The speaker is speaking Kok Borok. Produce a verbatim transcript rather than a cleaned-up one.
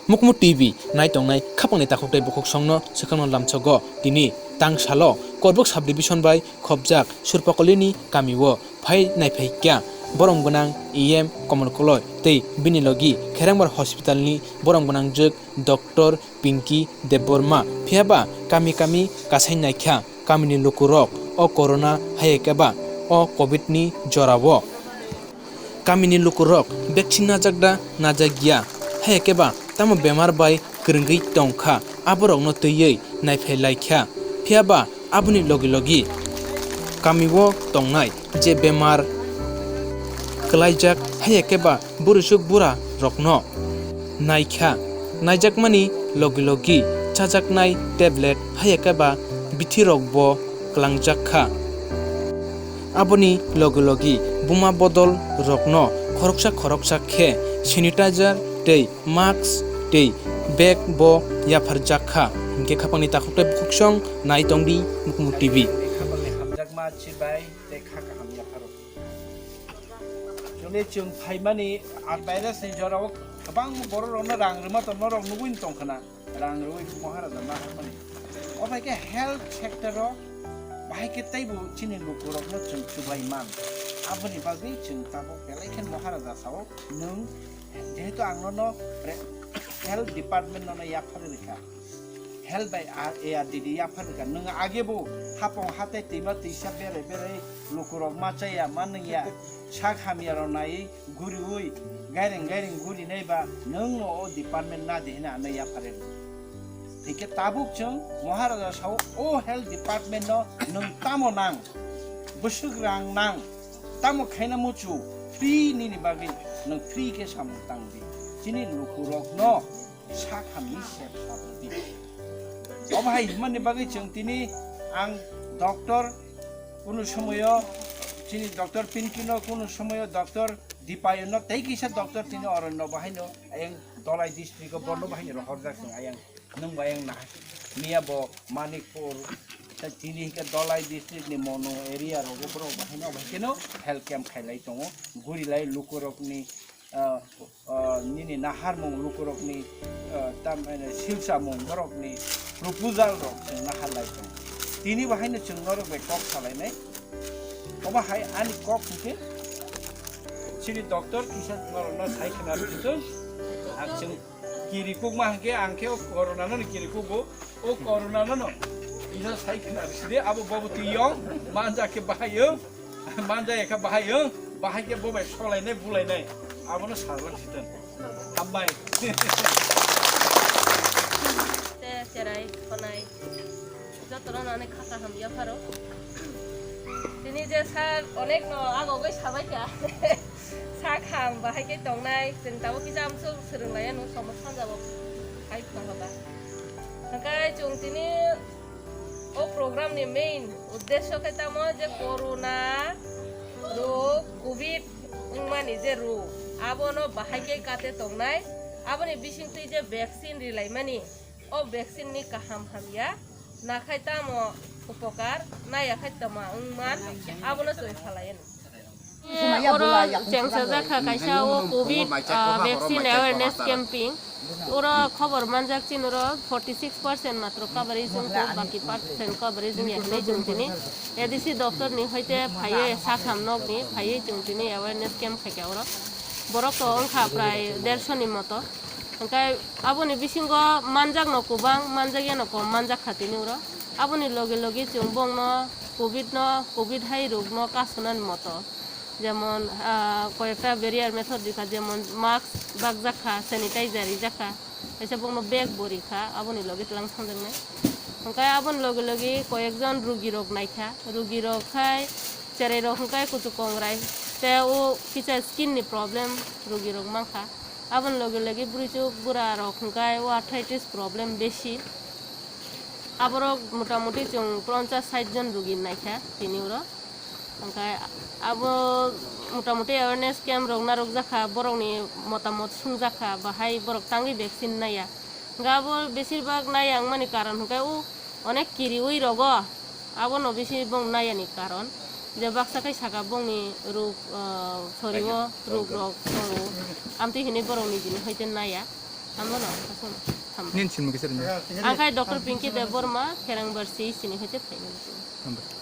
Mukmu T V nai tongnai khapangni takhuk tei bukhuk songno swkangno lamsogo. Tini tang salo Korbuk subdivision bai khopjak Surpakolini kamio phai naiphaikha borom gwnang E M Komol Koloi tei bini logi Kherengbar hospitalni borom gwnangjwk Doctor Pinky Debbarma. Phiyaba kami kami kasai naikha kamini lukurok o corona hayekeba o covid ni jorao. Kamini lukurok vaccine najak da najak ya, hayekeba tamo bemar bai kwrwngwi tongkha, aborokno twiwi naiphailaikha. Phiyaba aboni logi logi kamio tongnai je bemar kwlaijak, hayekeba burusuk bura rokno naikha. Naijakmani logi logi chajaknai tablet hayekeba bithirokbo kwlangjakha. Aboni logi logi buma bodol rokno khoroksa khoroksa khe sanitizer tei mask tei bag bo yapharjakha. Hinkhe khapangni takhuk tei bukhuk song nai tongdi Mukmu T V. Khapangni hamjakma chibai tei kha kaham yapharo. Chwngni chwng phaimani art virus ni jorao kwbang borok rokno rang rwma tong norok nugwi tongkhna. Rang rwui Maharaja naharmani. Obai khe health sector o bahai khe teibo chini lukurokno chwng chubai man. Aboni bagwi chwng tabuk belai khe Maharaja sao, nwng jehetu ang nono re-, health department nono yapharwi rwkha. Health bai A R D D yapharwi rwkha. Nwng agebo hapong hatai twima twisa berai berai lukurok ma chaya ma nwngya. Sak hamya rok naiwi guriwi gaireng gaireng gurinai ba nwng no o department na di hwnwi ano yapharwi rw. Hinkhe tabuk chwng Maharaja sao o health department no nwng tamo nang, bwswk rang nang, tamo khaina muchu free nini bagwi nwng free khe samung tang di. Chini lukurok no sak hamni sep sabung di. Obo hai hwnmani bagwi chwng tini ang doctor Kunu somoyo chini doctor Pinky no, kunu somoyo doctor Dipayo no, tei kisa doctor tini Oronno bahaino ayang Dolai district o bono bahaino rohorjak chwng ayang nwng bayang na miya bo Manikpur tei tini hika Dolai district ni Mono area rogo borok bahaino bai keno health camp khailai tongo, gurilai lukurokni ah, ah, nini naharmung lukurokni, ah, tam, eh, silsamung borokni proposal rok chwng naharlai tongo. Tini bo haino chwng norok bai kok salainai. Obo hai ani kok hwnkhe chini doctor kisa norokno sai khna rwkhe chwng. Ang chwng kirikukma hwnkhe ang khe o corona no kirikugo. O corona no no. Isa sai khna sidi abo bobo tiyong manja khe bahai yo. Manja ekha bahai yo. Bahai khe bobai solai nai bulai nai. Abo no sarwan sitan. Hambai. Te cherai khonai. Jotono nani khaka ham yapharo. Tini je sir onek no agogoi sabai kha. Sak ham bahai khe tongnai. Chwng tabo kisa amsuk swrwng lai ano somok sanjabo. Hai khna hoda. Hwnkhe chwng tini o program ni main uddesho khe tamo je corona rog, covid wngmani je rog, abono bahai khe kate tongnai, aboni bisingtwi je vaccine rilaimani, o vaccine ni kaham hamya, nakhai tamo upokar, naya khai tamo wngman, abono chwng phalai ano. Oro chengsa jakha kaisa o covid, ah, vaccine awareness camping. Oro khobor manjak chini oro forty six percent matro coverage wngkha, baki percent coverage wngya hinwi chwng tini A D C doptor ni hoite phaiwi sakham nok ni phaiwi chwng tini awareness camp khaikha oro. Borok to wngkha prai derso ni moto. Hwnkhe aboni bisingo manjakno kwbang, manjakya no kom manjak kha tini oro. Aboni loge loge chwng bongno covid no, covid hai rokno kasunani moto. Jemon, ah, koyekta barrier method rikha, jemon mask bakjak kha, sanitizer rijak kha, kaisa bongno bag bo rikha, aboni loge tlang thangjaknai. Hwnkhe aboni loge loge koyekjon rugi rok naikha, rugi rok khai cherai rok hwnkhe kuchuk kongrai, tei o kisa skin ni problem rugi rok mankha. Aboni loge loge bwrwi chuk bura rok hwnkhe o arthritis problem besi. Aborok motamuti chwng ponchas sait jon rugi naikha tini oro. Hwnkhe abo motamuti awareness camp rok narwkjakha, borokni motamot sungjakha, bahai borok tangwi vaccine naiya. Hwnkhe abo besirbak naiya wngmani karon hwnkhe o onek kiriwi rogo. Abono bisi bong nayani karon je baksa khai saka bongni ruk, ah, sorio ruk rok tongo. Amtwi hinwi borok nijini hoite naya. Hamono, hamono. Hamo. Nini sinmo kisa rinai. Ang khai Doctor Pinky Debbarma, Kherangbar C H C ni khe tei phainai. Hambai.